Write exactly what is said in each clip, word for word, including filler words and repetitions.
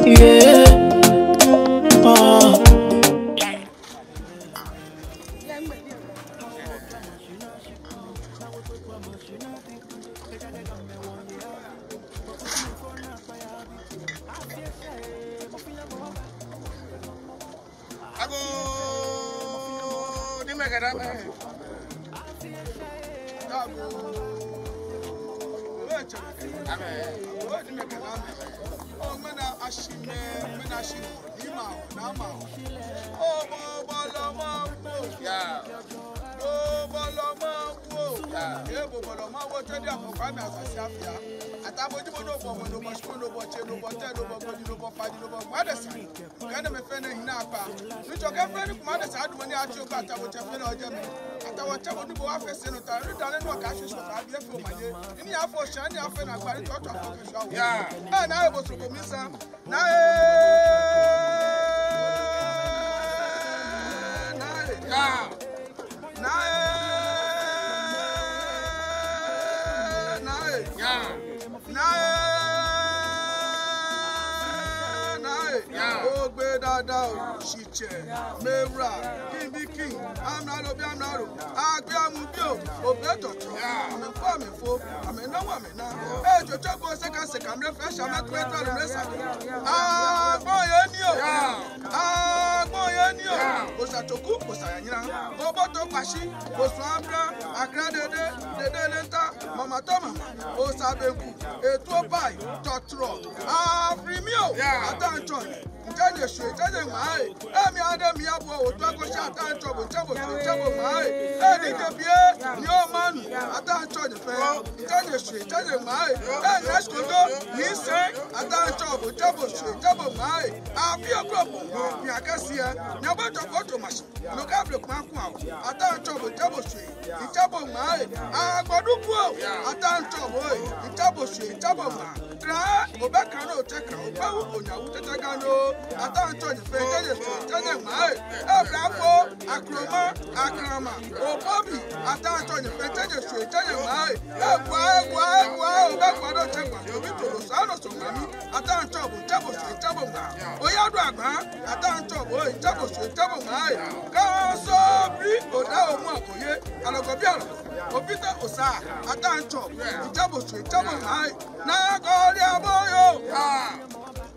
Yeah. Uh. Agoo, ni mɛi kɛ daa mɛi. Agoo, ni mɛi kɛ daa mɛi. Oo, ŋmɛnɛ ashi mɛi, ŋmɛnɛ ashi mɛi, ni ma, na ma. Oo, bo, bo lɛ ma wo. Yaa. Bo, bo lɛ ma wo. Yaa. Ee, bo, bo lɛ ma wo, te di afɔ kpa mi asase afia. Ataa bo ji bo, no bo, bo, no bo, shi bo, no bo, tsɛ, no bo, tɛ, no bo, gbɛji, no bo, fadi, no bo, gbadesa. Kɛ enɛɛmɛi fɛɛ nɛ hi naakpa. Nuŋtsɔ kɛ fɛɛ ni kuma adesa adumɔ ni atsi okpa Ataa bo tsɛ fɛɛ lɛ ojɛ mli. Ataa bo tsɛ bo ni bo wa fɛɛ sɛɛ nɔ ta. Ni dani nɔ ka shi so ka bi efo maje. Ni afɔ sha ni afee naagba ni tɔtɔ afɔ kɛ sha wo. Yaa. Ee, Naa Ee, bo so bo mi sa. Naa Ee. Naa Ee. Yaa. Naa Ee, Naa Ee. Yaa. Naa Ee, Naa Ee. Yaa. Ogbe dada o, shitsɛ, mewura, kibii king, amralo bii amralo, agbi amubi o, obe tɔtɔ. Yaa. Amɛfo amɛfo, amɛna amɛna. Ee, tsɔtsɔ gbɔ sɛkɛsɛkɛ, amrɛ fɛɛ sha mɛi kpɛ tɔ amrɛ sa. Agbɔnye ni o. Yaa. Agbɔnye ni o. Yaa. Osa tsoku, osa yanyina. Oboto kpashi, osu abra, akra dede, dede lɛ nta, mama tɔ mama, osa benku, etuo pai, tɔtrɔ. Afri mi o. Yaa. Ataa Nuŋtsɔ, mitsɛ nyɛ shwie, mitsɛ nyɛ ŋmaa ee. Ee, mi ade mi abo, otu ako shi Ataa Nuŋtsɔ bo, mitsɛ bo shwie, mitsɛ bo ŋmaa ee. Ee, ni te bie, ni o manu, Ataa Nuŋtsɔ nyɛ fɛɛ. Mitsɛ nyɛ shwie, mitsɛ nyɛ ŋmaa ee. Ee, Nɛsi Kojo, ni sɛɛ, Ataa Nuŋtsɔ bo, mitsɛ bo shwie, mitsɛ bo ŋmaa ee. Afi okropɔŋ, mi akɛsi ee. Nyɛbɔ jɔ ko to mashi. Nɔ ka ble kuma kun awo. Ataa Nuŋtsɔ bo, mitsɛ bo shwie, mitsɛ bo ŋmaa ee. Agbɔdu ku o. Ataa Nuŋtsɔ bo ee, mitsɛ bo shwie, mitsɛ bo ŋmaa. Kra, obɛ kra ni otsɛ kra, obɛ wu onya wu tete gano. Ataa Nuŋtsɔ nyɛ fɛɛ, mitsɛ nyɛ shwie, mitsɛ nyɛ ŋmaa ee. Ee, Brafo, Akroma, Akrama, Obobi, Ataa Nuŋtsɔ nyɛ fɛɛ, mitsɛ nyɛ shwie, mitsɛ nyɛ ŋmaa ee. Ee, Gua, ee, Gua, ee, Gua, obɛ Gua ni otsɛ Gua, obi tolo sa nɔ so mami. Ataa Nuŋtsɔ bo, mitsɛ bo shwie, mitsɛ bo ŋmaa. Oyaduagba, Ataa Nuŋtsɔ bo, mitsɛ bo shwie, mitsɛ bo ŋmaa ee. Kaso bi, oda omu akoye, alɔgɔ bi alɔgɔ, obita osa, Ataa Nuŋtsɔ, mitsɛ bo shwie, mitsɛ bo ŋmaa ee. Naa Kɔɔle Aboyo.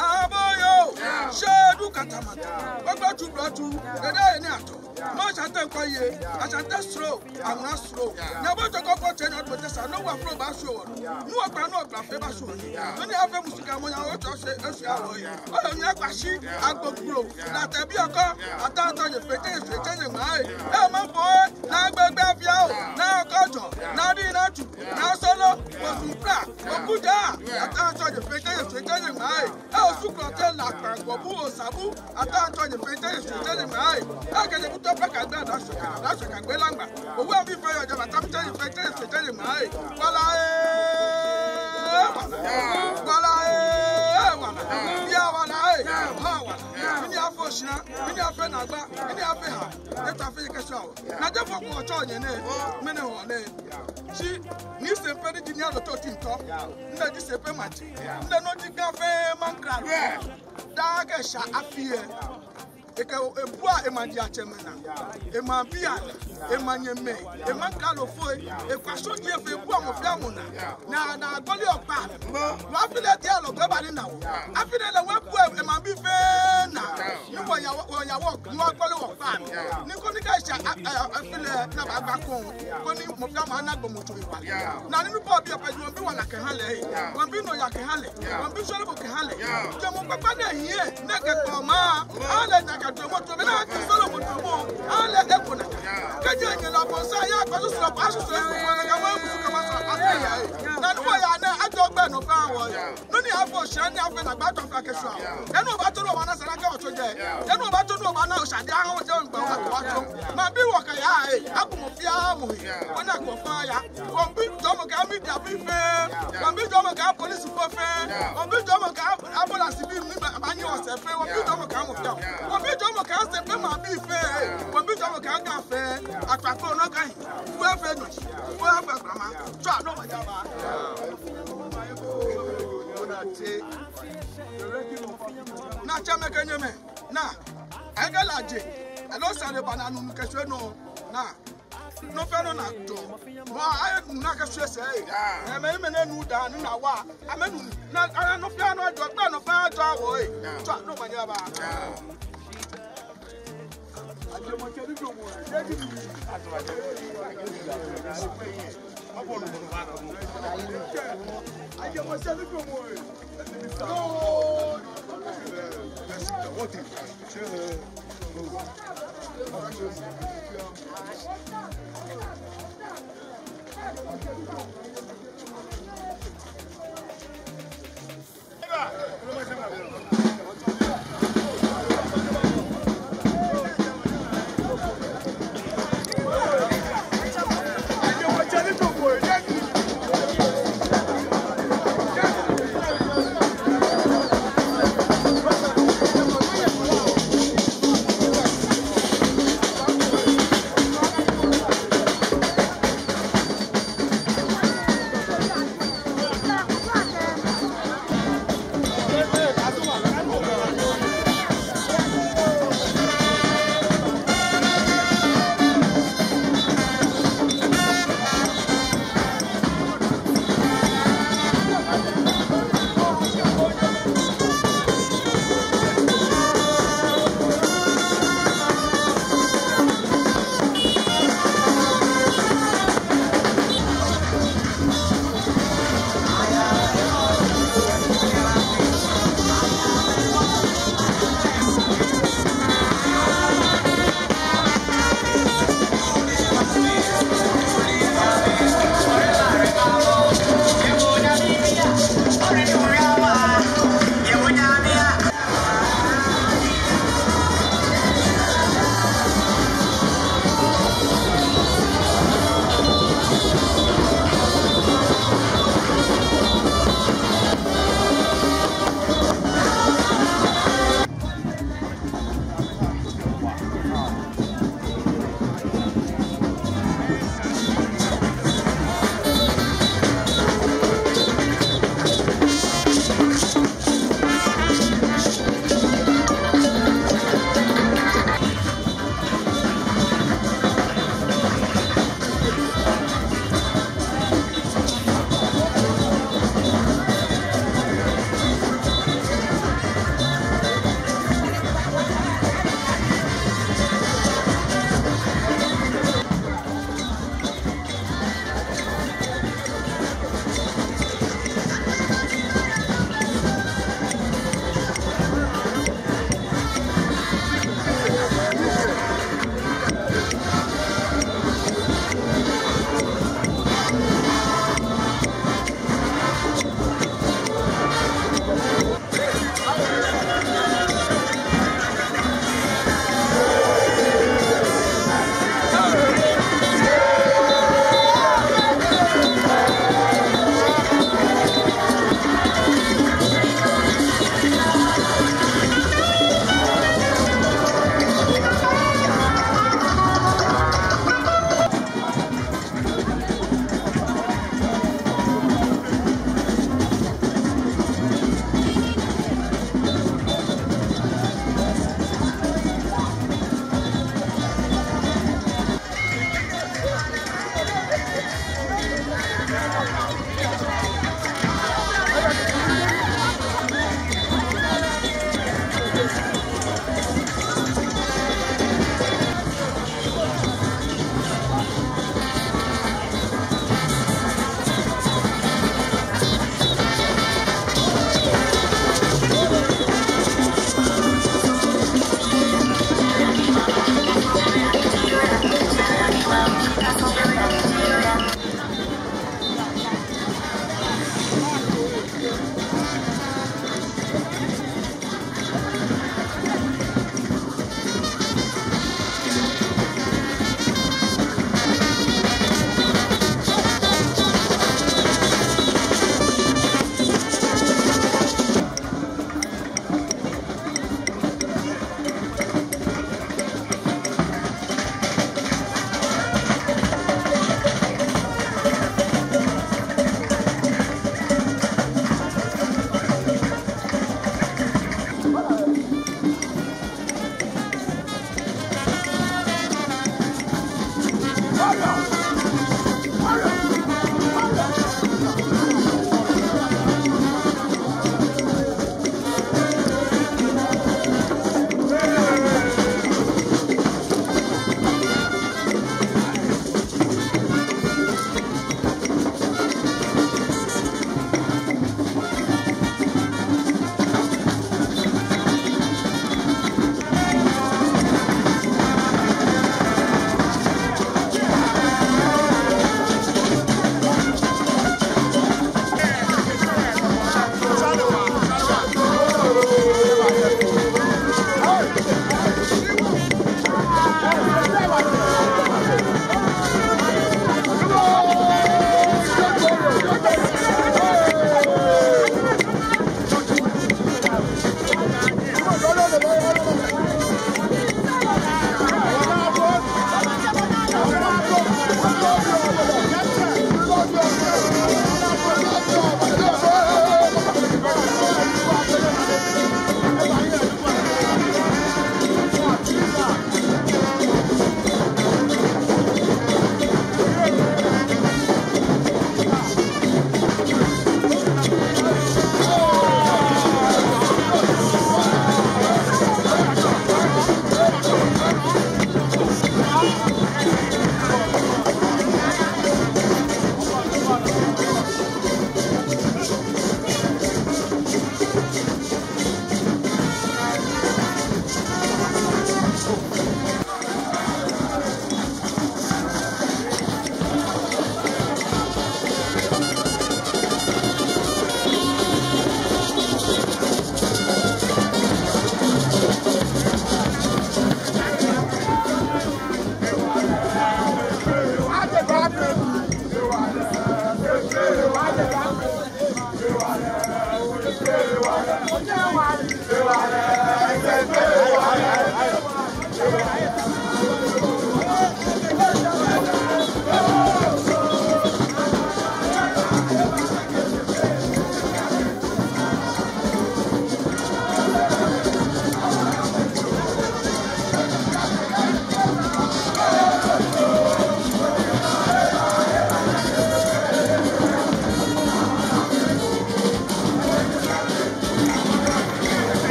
Aboyo, shedu katamata, gbogbo tu blotu, dede ni ato. Mɔ Ashanti ŋkɔ ye, Ashanti sro, aŋa sro. Nyɛbɔ jɔ ko fɔ tsɛ nyɔ tɔ tɛ sa, no wa fro ba sro wɔ. Nu okpa, nu okpa fɛɛ ba sro. Nu ni afee musu ka mɔ nya o tɔ se, esu ya wɔ ye. Oyo nyɛ kpashi, agbo kpro, na te bi oko, Ataa Nuŋtsɔ nyɛ fɛɛ, mitsɛ nyɛ shwie, mitsɛ nyɛ ŋmaa ee. Ee, ma bo ee, na gbegbe afia o, na kɔjɔ, na di na tu, na solo, osu pra, okuja, Ataa Nuŋtsɔ nyɛ fɛɛ, mitsɛ nyɛ shwie, mitsɛ nyɛ ŋmaa ee. Ee, Osu Klɔte, Lakpa, Gɔbu, Osabu, Ataa Nuŋtsɔ nyɛ fɛɛ, mitsɛ nyɛ shwie, mitsɛ nyɛ ŋmaa ee. Ee, kɛjɛ Kuto Pɛka gbe na shwɛ, na shwɛ ka gbe langba. Owu abi fɛɛ yɔɔ jɛmɛ, Ataa Nuŋtsɔ nyɛ fɛɛ, mitsɛ nyɛ shwie, mitsɛ nyɛ ŋmaa ee. Wala ee, wala. Wala ee, wala. Bia wala ee. Ha wala. Mɛni afɔ shia, mɛni afee naagba, mɛni afee ha. Eto afee kɛ sha o. Naa Jefo ko otsɔ nyɛ nɛ, mɛni hɔ nɛ. Shi, ni sɛmpɛ ni ji ni alo to ti ntɔ. Nɛ ji sɛmpɛ maji. Nɛ no ji Ga fɛɛ maŋkralo. Daa kɛ sha afi yɛ. Ekɛ ebua emaŋ diɛŋtsɛmɛi naa. Emaŋbii anaa. Emanyɛmɛi. Emaŋkralofoi. Ekwa sojii efee ebua mɔ fɛɛ mɔ naa. Naa, naa gbɔli okpa. Wɔ afi lɛ diɛŋtsɛ lɛ gbɛ ba ni naa wɔ. Afi lɛ lɛ wɔ ebua emaŋbii fɛɛ naa. Ni wɔya wɔ, wɔya wɔ, ni wɔgbɔli wɔkpa. Ni koni kɛ sha a, a, afi lɛ naa baagba kɔŋ. Koni mɔ fɛɛ mɔ ana gbɔmɔtso ewa. Naa ni nɔ ko bi epɛ ji wɔmiibi wala kɛha lɛ. Wɔmiibi nɔyaa kɛha lɛ. Wɔmiibi sɔlemɔ kɛha lɛ. Jɔɔmɔ kpakpa nɛ hiɛ, nɛkɛ kpɔma. Ale naa kɛ jɔɔmɔ too, be naa kɛ sɔlemɔ too mɔ. Ale eko naa. Kɛjɛ nyɛ lɛ bɔ sa ya kpa su sɔlemɔ, kpa su sɔlemɔ, kɛ mɔ musu kɛ mɔ sɔ afee ya. Naa ni wɔya nɛ, ajɔ gbɛ nɔ fɛɛ wɔ. Nɔ ni afɔ shia ni afee naagba tɔ fɛɛ kɛ sua. Yɛ ni obato ni obaana sara kɛ otsɔ jɛ. Yɛ ni obato ni obaana oshade ahɔn jɛ ogba wa wa tɔ. Mabi wɔkɛ ya ee, akumɔ fɛɛ mɔ he. Wɔna kɔ fɛɛ ya. Wɔmiibi jɔɔmɔ kɛha media bii fɛɛ. Wɔmiibi jɔɔmɔ kɛha polisifoi fɛɛ. Wɔmiibi jɔɔmɔ kɛha ambulance bii ni ba, baanyiɛ wɔsɛɛ fɛɛ. Wɔmiibi jɔɔmɔ kɛha mɔ fɛɛ. Wɔmiibi jɔɔmɔ kɛha sɛmpɛ maŋbii fɛɛ. Wɔmiibi jɔɔmɔ kɛha Ga fɛɛ. Atua ko nɔ ka yi. Fɛɛ fɛɛ nɔ. Fɛɛ fɛɛ gbama. Tsɔ anɔ ma ya ba. Ona te. Naa, tsɛmɛi kɛ nyɛmɛi, naa, ekɛɛ lɛ ajɛ, aloo sane ba ni nuu kɛ shwie nɔ, naa, nɔ fɛɛ nɔ naa jɔ. Mɔ ayɛ nuu naa kɛ shwie sɛɛ. Ɛɛ, mɛi, mɛi ni nuu daa ni naa wa. Amɛnu, naa, ana nɔ fɛɛ nɔ jɔ, kpɛ nɔ fɛɛ jɔ wɔ, ɛɛ. Tswa, no manyɛ aba.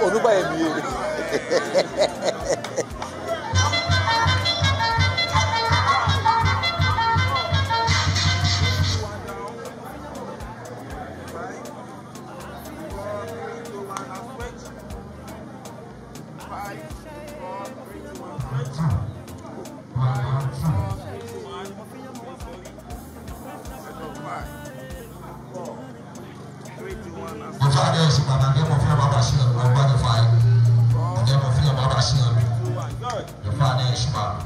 Onukpa yɛ biɛ. Nyɛfainɛ, shi kpakpa kɛ mɔ fɛɛ mɔ aba shi lɛ, wɔba nyɛfainɛ. Kɛ mɔ fɛɛ mɔ aba shi lɛ. Nyɛfainɛ, shi kpakpa.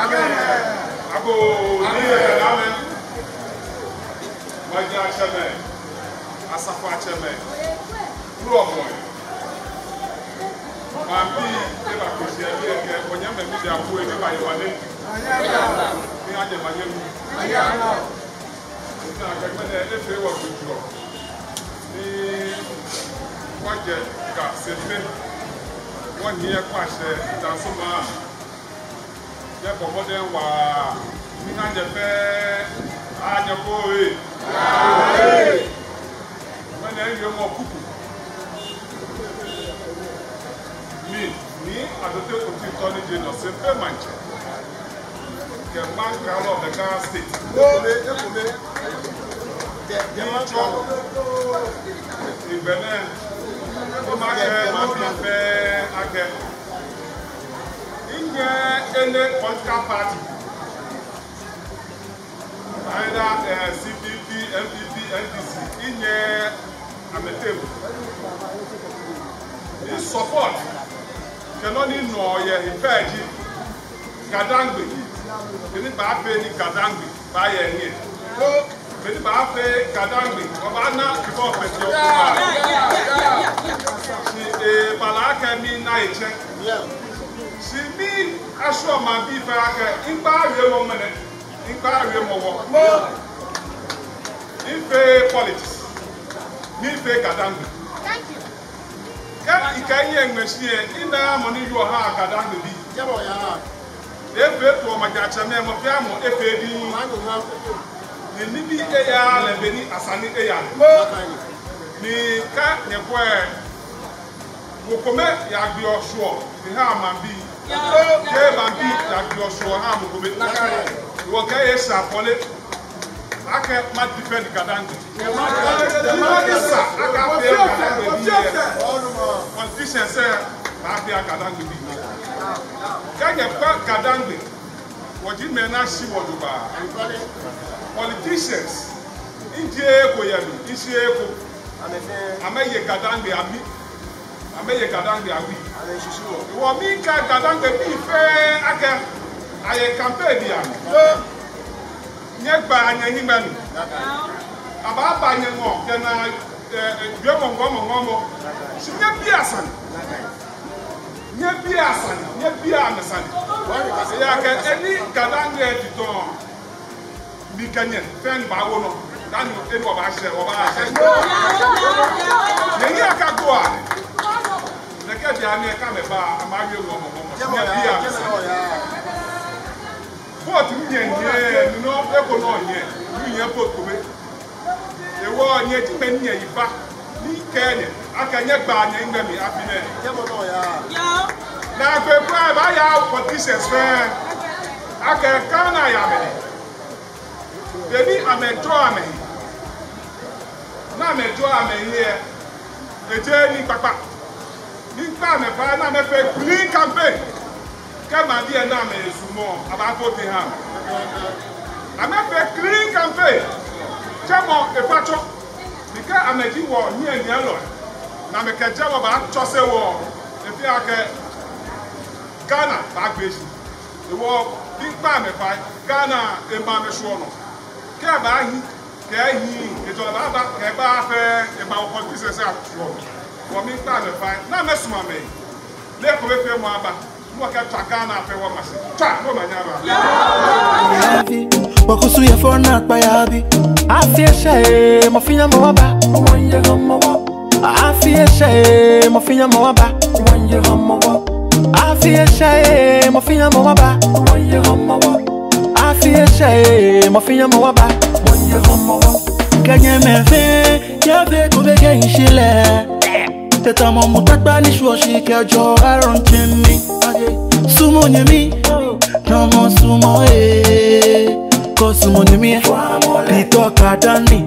Agoo, agoo, nii yɛ amɛ. Maŋtsɛmɛi, asafoiatsɛmɛi, wulɔmɛi, maŋbii, eba kpee shi yɛ biɛ kɛ wɔnyɛmimɛi ni abu ehe ni eba yɛ wɔnɛ. Ni anyɛ manyɛ mu. Ni akɛ ŋmɛnɛ efee wɔ gbejeɔ ni wɔjɛ Ga Sempe, wɔnyiɛ kwashɛ Dansoman. Nyɛbɔ mɔdɛŋ waa ni anyɛ fɛɛ anyɛ koo ee. Ŋmɛnɛ miwie mɔ kuku. Mi, Nii Adote Otintɔ ni ji Nɔsempe Maŋtsɛ kɛ Maŋkralo of the Ga State. Ekome, ekome. Kɛ, kɛ Maŋkralo. Miitsɔ hegbɛ nɛɛ, ni makɛɛ maŋbii fɛɛ akɛ, minyɛɛɛ any political party, either, eh, C P P, N P P, N D C, minyɛɛɛ amɛteŋ. Mi-support kɛ nɔ ni minɔ yɛ he fɛɛ ji Gadangme. Bɔ ni baafee ni Gadangme baaya hiɛ. Bɔ ni baafee Gadangme, wɔbaana development yɛ wɔkpa. Shi, eh, bala akɛ mina etsɛ. Shi mi-assure maŋbii fɛɛ akɛ, miikpa wiemɔ ŋmɛnɛ, miikpa wiemɔ wɔ. Mifeee politics. Mifee Gadangme. Kɛ mikɛɛ minyɛ ŋmɛ shi lɛ, mina mɔ ni yɔɔ ha Gadangme bii. Efee too maŋtsɛmɛi, mɔ fɛɛ mɔ efee ebii. Ni nibii eyaaa lɛ bɔ ni esa ni eya. Ni kɛ nyɛkwɛ, mɔ kome yagbeɔ shwuɔ ehaa maŋbii. Kɛ maŋbii yagbeɔ shwuɔ ehaa mɔ kome, wɔkɛ esa fɔle akɛ ma-defend Gadangme. Ni nɔ ni sa akɛ afee Gadangme bii lɛ, politicians lɛ baafee Gadangme bii. Kɛ nyɛkwɛ Gadangme, wɔji mɛi ni ashi wɔ jogbaŋŋ. Politicians, mijeee eko yɛ mli, mishiii eko. Amɛye Gadangme amli. Amɛye Gadangme awui. Wɔ miikɛɛ Gadangme bii fɛɛ akɛ, ayɛ campaign bii amli. Nyɛgbaa nyɛhiŋmɛi mli. Abaaba nyɛŋɔɔ kɛ naa, eh, eh, jwɛŋmɔ ŋɔɔmɔ ŋɔɔmɔ. Shi nyɛbia sane. Nyɛbia sane. Nyɛbia amɛ sane. Ejaakɛ eni Gadangme titɔŋ, mikɛ nyɛ fɛɛ ni baawo nɔ. Dani eni wɔbaashɛ, wɔbaashɛ. Nyɛhiɛ akagbɔ waa. Nɛkɛ Bianɛ kɛ amɛba, amɛwie nɔ mɔ mɔ mɔ. Nyɛbia mi. Vote ni nyɛnyiɛ, nɔ eko nɔ nyɛ, ni nyɛ vote kome. Hewɔ nyɛ ji mɛi ni nyɛyi fa. Ni kɛ nyɛ, akɛ nyɛgba nyɛhiŋmɛi afi nɛɛ. Naagbee kwraa baaya politicians fɛɛ akɛ Ghana yɛ amɛdɛŋ. Be ni amɛjɔɔ amɛhe, ni amɛjɔɔ amɛhe lɛ, ejeee nii kpakpa. Miikpa amɛ fai ni amɛfee clean campaign. Kɛ maŋbii lɛ na amɛsumɔɔ, abaa vote aha amɛ. Amɛfee clean campaign. Jɛmɔ efa tsɔ. Ni kɛ amɛji wɔhiɛnyiɛlɔi, ni amɛkɛ jɛmɔ baatsɔse wɔ, efeɔ akɛ Ghana baagbee shi. Hewɔ miikpa amɛ fai, Ghana ema amɛshwɔ nɔ. Kɛ abaahi, kɛ ehi, kɛ jɔlɛ baaba, kɛ ebaafee, ema wɔ politicians ashwɔ. Hewɔ miikpa amɛ fai ni amɛsumɔ amɛhe. Ni ekomefeemɔ aba. Ni wɔkɛtswa Ghana fɛɛ wɔma shi. Tswa, ni omanye aba. Afi, wɔkusum yɛ fɔ naakpa yɛ afi. Afi eshɛ ee, mɔ fɛɛ mɔ aba. Afi eshɛ ee, mɔ fɛɛ mɔ aba. Afi eshɛ ee, mɔ fɛɛ mɔ aba. Afi eshɛ ee, mɔ fɛɛ mɔ aba. Kɛ nyɛmɛi fɛɛ, nyɛfee ekome kɛhi shi lɛ, te tamɔ mutakpa ni shwɔ shi kɛjɛ Aaron tsɛmɛi. Sumɔ nyɛmi, tamɔ sumɔ ee. Kɛ osumɔɔɔ nyɛmi, bi tɔ ka dani.